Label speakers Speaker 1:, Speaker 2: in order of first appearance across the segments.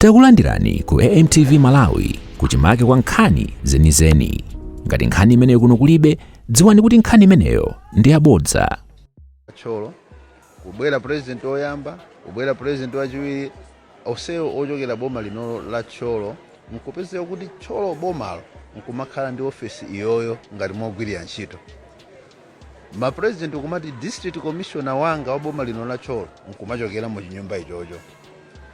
Speaker 1: Takulandirani ku AMTV Malawi, kuchimake kwa nkhani zenizeni. Ngati nkhani imeneyo kuno kulibe, dziwani kuti nkhani imeneyo ndi yabodza.
Speaker 2: Thyolo kubwera president oyamba, kubwera president wachiwiri, onsewo ochokera boma linolo la Thyolo, nkupezeka kuti Thyolo bomalo nkumakhala ndi ofesi iyoyo ngati mogwirira ntchito mapresident, kumati district commissioner wanga wa boma lino la Thyolo nkumachokera mu chinyumba ichocho.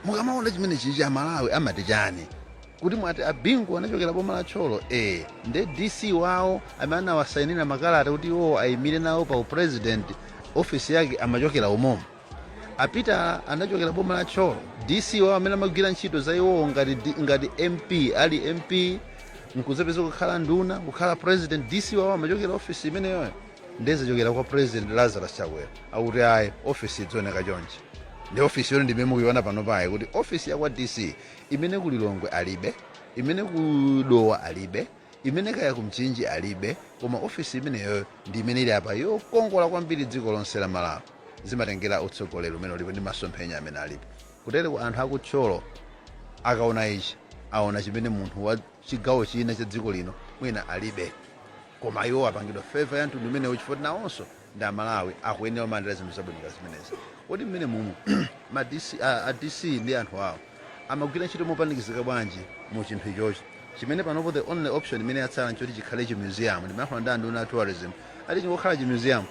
Speaker 2: Mukamaona chimene chichi, Amalawi amati chani? Kuti mwati Abingu anachokera boma la Thyolo, nde DC wawo amene anawasayinira makalata kuti iwo ayimire nawo pa upresident, ofisi yake amachokera umomo. Apita anachokera boma la Thyolo, DC wawo amene amagwira ntchito za iwowo ngati MP, ali MP nkuzapeza kukhala nduna, kukhala president, DC wawo amachokera ofisi imeneyoyo. Ndezachokera kwa President Lazarus Chakwera, akuti ayi, ofisi idzioneka chonchi. Ndi ofisi yoti ndimene mukuiona pano payi, kuti ofisi ya kwa DC imene ku Lilongwe alibe, imene ku Dowa alibe, imene kaya ku Mchinji alibe, koma ofisi imeneyoyo ndi imene ili apa, yokongola kwambiri dziko lonse la Malawi. Zimatengera utsogoleri umene ulipo ndi masomphenya amene alipo. Kutere ku anthu akuthyolo akaona ichi, aona chimene munthu wa chigawo china cha dziko lino mwina alibe, koma iwo apangidwa favor ya mtundu umenewo chifukwa nawonso ndi Amalawi, akuyenera kumalandira zinthu zabwino nga zimenezi. Kodi mmene mumu ma DC, a DC ndi anthu awo amagwira ntchito mopanikizika bwanji mu chinthu ichochi, chimene panopo the only option imene yatsala nchoti chikhale chi museum? Ndimayankhula ndi anduna a tourism, ati chingokhala chi museum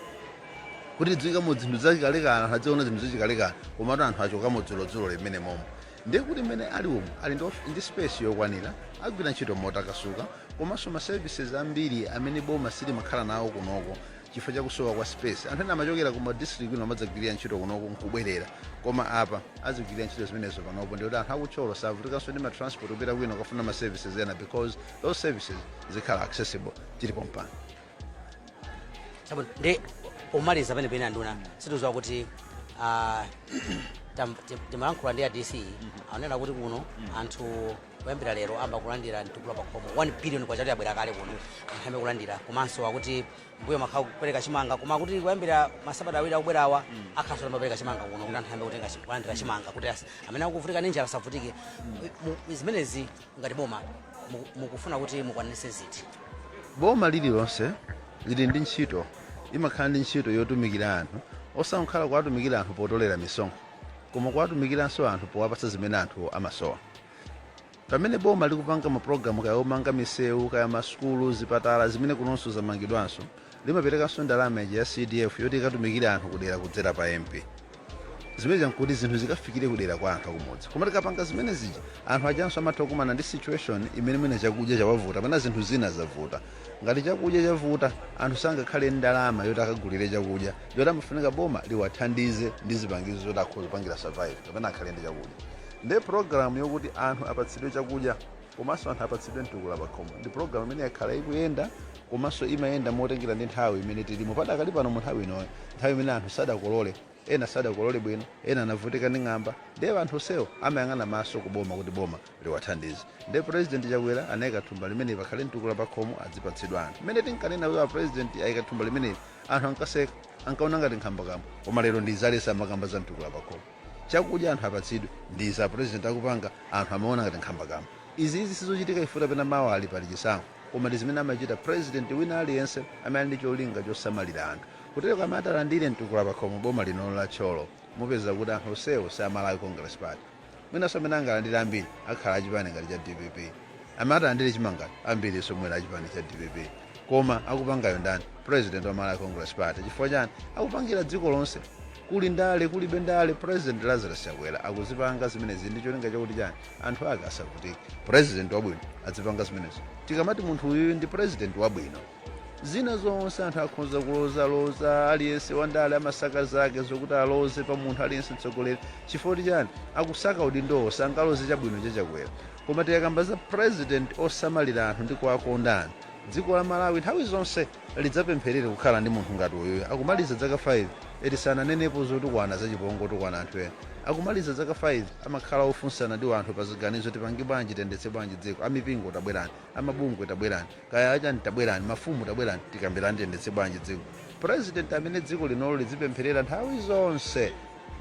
Speaker 2: kuti tidziwikamo zinthu zachikalekale, anthu adziona zinthu zachikalekale, komatu anthu achokamo dzulodzulo limene momo. Ndiye kuti mmene ali umu, ali ndi space yokwanira, agwira ntchito motakasuka, komanso ma services ambiri amene boma silimakhala nawo kunoko chifukwa chakusowa kwa space, anthu ena amachokera ku ma district kuno amadzagwirira ntchito kunoko nkubwerera, koma apa azigwirira ntchito zimenezo panopo. Ndikuti anthu akuthyolo savutikanso ndi ma transport kupita kwina kukafuna ma services ena, because those services zikhala accessible tilipo mpano.
Speaker 3: Chabwino, ndi pomaliza pene pene, anduna, situziwa kuti timalankhula ndi a DC, anena kuti kuno anthu kuyambira lero amba kulandira mtukula pakhomo, 1 billion kwacha yabwera kale kuno, anthu ambe kulandira. Komanso akuti mbuyo makhala kupereka chimanga, koma akuti kuyambira masabata 2 akubwerawa akhaso amapereka chimanga kuno kuti anthu ambe kutenga kulandira chimanga, kuti amene akuvutika ndi njala asavutike. Zimenezi ngati boma mukufuna kuti mukwanitse ziti?
Speaker 2: Boma lililonse lili ndi ntchito, imakhala ndi ntchito yotumikira anthu, osangokhala kuwatumikira anthu potolera misonkho, koma kuwatumikiranso anthu powapatsa zimene anthu amasowa. Pamene boma likupanga mapulogalamu, kaya omanga misewu, kaya masukulu, zipatala zimene kunonso zamangidwanso, limaperekanso ndalama ija ya CDF yoti ikatumikire anthu kudera kudzera pa MP. Zimene nkuti zinthu zikafikire kudera kwa anthu akumudzi. Koma tikapanga zimene zija, anthu ajanso amatha kukumana ndi situation imene mwina chakudya chawavuta kapena zinthu zina zavuta. Ngati chakudya chavuta, anthu sangakhale ndalama yoti akagulire chakudya, yoti amafunika boma liwathandize ndi zipangizo zoti akhoza kupangira survive kapena akhale ndi chakudya. Ndiye program yokuti anthu apatsidwe chakudya komanso anthu apatsidwe mtukula pakhomo ndi program imene yakhala ikuyenda, komanso imayenda motengera ndi nthawi imene tilimo padakali pano. Mu nthawi inoyo, nthawi imene anthu sadakolole, ena sadakolole bwino, ena anavutika ndi ng'amba, ndiye anthu onsewo amayang'ana maso kuboma kuti boma liwathandize. Ndiye President Chakwera anayika thumba limene pakhale mtukula pakhomo, adzipatsidwa anthu. Mmene tinkanena kuti president ayika thumba limeneli, anthu ankaseka, ankaona ngati nkhambakamwa, koma lero ndi zalesa amakamba za mtukula pakhomo, chakudya anthu apatsidwe, ndi za president akupanga, anthu amaona ngati nkhambakamwa. Izi sizochitika ifuta pena mawa ali pali chisankho, koma ndi zimene amachita president wina aliyense amene ali ndi cholinga chosamalira anthu. Kutero kamene atalandire mtukula pakhomo boma lino la Thyolo, mupeza kuti anthu onsewo si Amalawi Congress Party, mwinanso amene angalandire ambiri akhala achipani ngati cha DPP. Amene atalandire chimanga ambiriso mwina achipani cha DPP, koma akupangayo ndani? President wa Malawi Congress Party. Chifukwa chani? Akupangira dziko lonse. Kuli ndale, kulibe ndale, President Lazarus Chakwera akuzipanga zimenezi ndi cholinga chakuti chani? Anthu ake asavutike. President wabwino azipanga zimenezo. Tikamati munthu uyuyu ndi president wabwino, zina zonse anthu akhoza kulozaloza. Aliyense wandale amasaka zake zokuti aloze pa munthu aliyense mtsogoleri. Chifukwa chani? Akusaka udindowo, sangaloze chabwino chachakwera. Koma tikakamba za president osamalira anthu ndi kuwakonda anthu, dziko la Malawi nthawi zonse lidzapempherere kukhala ndi munthu ngati uyuyu. Akumaliza zaka 5 eti, sananenepo zotukwana, zachipongwe, tukwana anthu ena. Akumaliza zaka 5, amakhala ofunsana ndi anthu pa ziganizo: tipange bwanji, tiyendetse bwanji dziko? Amipingo tabwerani, amabungwe tabwerani, kaya achani tabwerani, mafumu tabwerani, tikambirani tiyendetse bwanji dziko. President amene dziko linolo lidzipempherera nthawi zonse.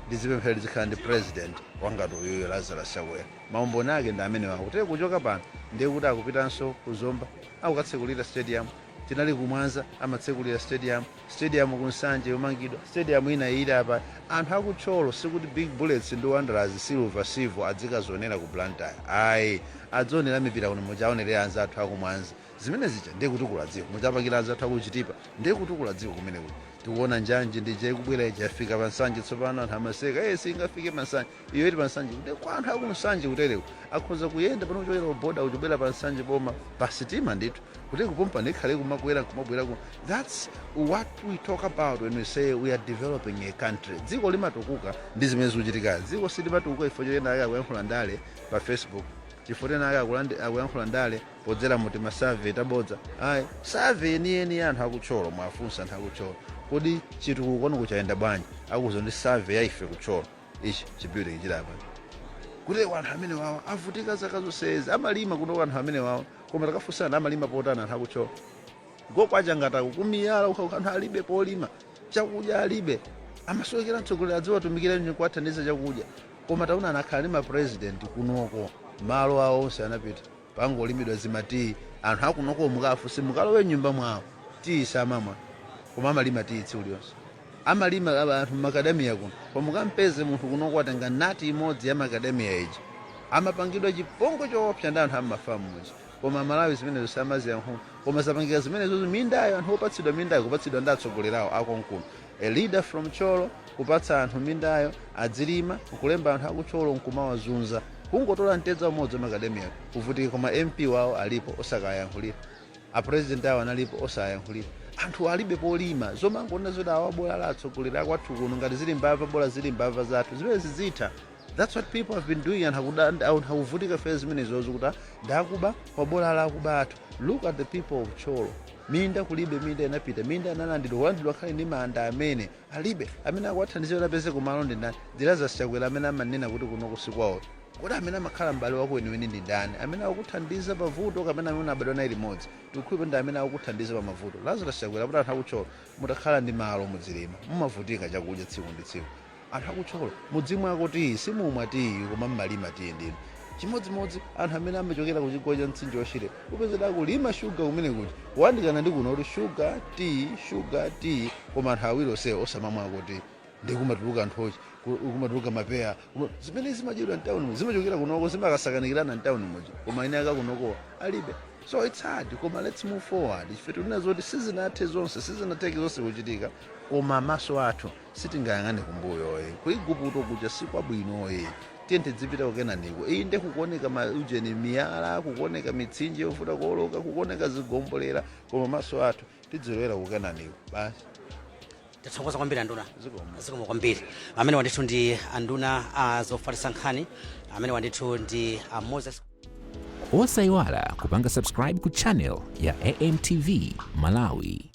Speaker 2: Ndizipemphera tizikhala ndi president wangati uyuyo Lazarus Chakwera. Maumboni ake ndi amene wakutere. Kuchoka pano ndiye kuti akupitanso kuzomba, akukatsekulira stadium. Tinali kumwanza, amatsekulira stadium, stadium kunsanje yomangidwa, stadium ina ili apa. Anthu akutcholo, sikuti Big Bullets ndi Wanderers, Silver, Silver adzikazionera ku Blantyre, ayi. Adzionera mipira kuno muchaonerera anzathu akumwanza. Zimene zija ndiye kutukula dziko. Muchapakira anzathu akuchitipa, ndiye kutukula dziko kumene kuti tikuona njanji ndije ikubwera ija, yafika pansanje tsopano. Anthu amaseka, "Eh, singafike pansanje." Iyo ili pansanje ndi kwa anthu akunsanje kutereko akhoza kuyenda pano kuchokera kuboda kuchobwera pansanje boma pasitima ndithu kuti kupompa ndikhale kumakwera kumabwera ku. That's what we talk about when we say we are developing a country. Dziko limatukuka ndi zimene zikuchitika. Dziko silimatukuka ifo choyenda ake akuyankhula ndale pa Facebook, chifukwa tena ake akuyankhula ndale podzera muti ma survey tabodza, ayi. Survey yeniyeni anthu akutcholo, mwafunsa anthu akutcholo kodi chitukuko kwanu kuchayenda bwanji, akuza ndi survey ya ife kutcholo, ichi chi building chilapa kuti anthu amene wawa avutika zaka zonsezi. Amalima kuno anthu amene wawa, koma takafunsana amalima potani anthu akutcholo gokwachangataku kumiyala ukhauka, anthu alibe polima, chakudya alibe, amasowekera mtsogoleri adziwatumikira kuwathandiza chakudya. Koma taona anakhala ndi ma president kunoko, malo awo onse anapita, pangolimidwa zimatiyi. Anthu akunoko mukafunse, mukalowe nyumba mwawo, tiyi samamwa, koma amalima tiyi tsiku liyonse. Amalima anthu macadamia kuno, koma mukampeze munthu kunoko atenga nati imodzi ya macadamia iji, amapangidwa chipongwe choopsa ndi anthu amafamu muja. Koma Malawi zimenezo samaziyankhula, koma zapangika zimenezo. Mindayo, anthu opatsidwa mindayo, kupatsidwa ndi atsogolerawo akonkuno, a leader from Thyolo kupatsa anthu mindayo adzilima, nkulemba anthu akutcholo, nkumawazunza kungotola mtedza umodzi wa macadamia, kuvutika. Koma MP wawo alipo, osakayankhulira. A president awo analipo, osayankhulira. Anthu alibe polima. Zomangoona zoti awa bola la atsogoleri akwathu kuno, ngati zili mbava bola zili mbava zathu, zimene zizitha. That's what people have been doing. Anthu anthu akuvutika fe zimenezozo kuti ndakuba kwa bola la akuba athu. Look at the people of Thyolo, minda kulibe, minda inapita, minda analandidwa, kulandidwa khale ndi manda amene alibe. Amene akuwathandizira kuti apeze kumalo ndi ndani? Lazarus Chakwera amene amanena kuti kuno kusikwawo. Kodi amene amakhala m'bale wako weniweni ndi ndani? Amene akukuthandiza pavuto kapena amene unabadwa naye limodzi? Tikukhulupirira ndi amene akukuthandiza pa mavuto, Lazarus Chakwera. Kuti anthu akutcholo mutakhala ndi malo mudzilima, mumavutika chakudya tsiku ndi tsiku. Anthu akutcholo mudzimwako tiyi, simumwa tiyi, koma mmalima tiyi ndinu. Chimodzimodzi anthu amene amachokera ku chigwa cha mtsinje wa Shire, upezera kulima shuga kumene kuti kuyandikana ndi kuno, kuti shuga tiyi, shuga tiyi, koma anthu awiri onsewo osamamwako tiyi. Ndi kumatuluka nthochi, kumatuluka mapeya, zimene zimadyedwa mtawuni zimachokera kunoko, zimakasakanikirana mtawuni muja, koma ine aka kunoko alibe. So it's hard, koma let's move forward. Ife tikunena zoti sizinathe zonse, sizinatheke zonse kuchitika, koma maso athu sitingayang'ane kumbuyo. Ku Igupto kuja sikwabwinoyi, tiye tidzipita kukenaniko. Iyi nde kukuoneka maujeni, miyala, kukuoneka mitsinje yovuta kuoloka, kukuoneka zigombolera, koma maso athu tidzilowera kukenaniko basi.
Speaker 3: Tathokoza kwambiri, anduna.
Speaker 2: Zikomo.
Speaker 3: Zikomo kwambiri. Amene wandithu ndi anduna a zofalitsa nkhani, amene wandithu ndi a Moses.
Speaker 1: Osayiwala kupanga subscribe ku channel ya AMTV Malawi.